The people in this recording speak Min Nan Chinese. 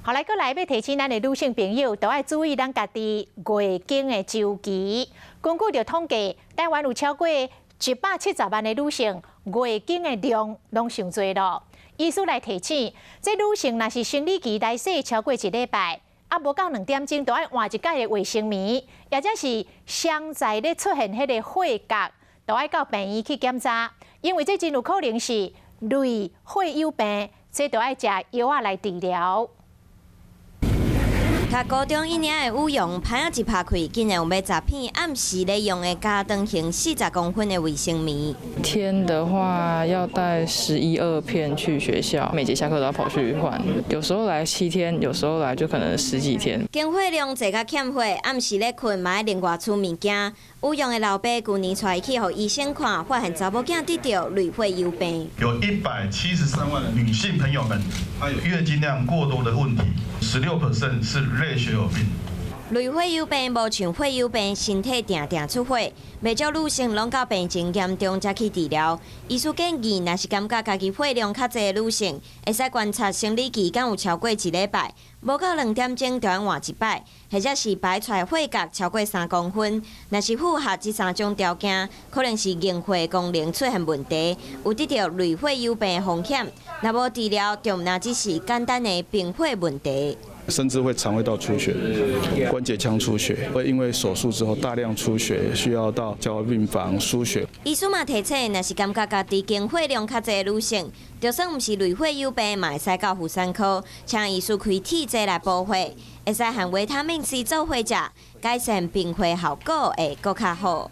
好來，閣來欲提醒咱的女性朋友，都愛注意咱家己月經的週期。根據著統計，台灣有超過170萬的女性月經的量攏傷濟囉。醫師來提醒，這女性若是生理期來勢超過一禮拜，啊，無到2點鐘，就愛換一改的衛生棉，抑者是雙在咧出現彼个血角，就愛到病院去檢查，因為這真有可能是類血友病，這就愛食藥仔來治療。讀高中一年的羽絨，歹仔一拍開，竟然有欲十片暗時咧用的加長型40公分的衛生棉。天的話要帶十一二片去學校，每節下課都要跑去換。有時候來7天，有時候來就可能十幾天。經血量濟甲欠血，暗時咧睏嘛愛另外出物件。羽絨的老爸舊年帶伊去予醫生看，發現查某囝得著類血友病。有173萬的女性朋友們，她有月經量過多的問題，16% 是類血友病。類血友病無像血友病，身體定定出血，袂少女性攏到病情嚴重才去治療。醫師建議，若是感覺家己血量較濟的女性，會使觀察生理期敢有超過一禮拜，無到2點鐘就愛換一擺，或者是排出來血角超過3公分。若是符合這三種條件，可能是凝血功能出現問題，有得著類血友病的風險。若無治療，就毋但只是簡單的貧血問題。甚至會腸胃道出血、關節腔出血，會因為手術之後大量出血，需要到加護病房輸血。醫師嘛提醒，若是感覺家己經血量較濟的女性，就算毋是類血友病，嘛會使到婦產科，請醫師開鐵劑來補血，會使含維他命 C 做伙食，改善貧血效果會閣較好。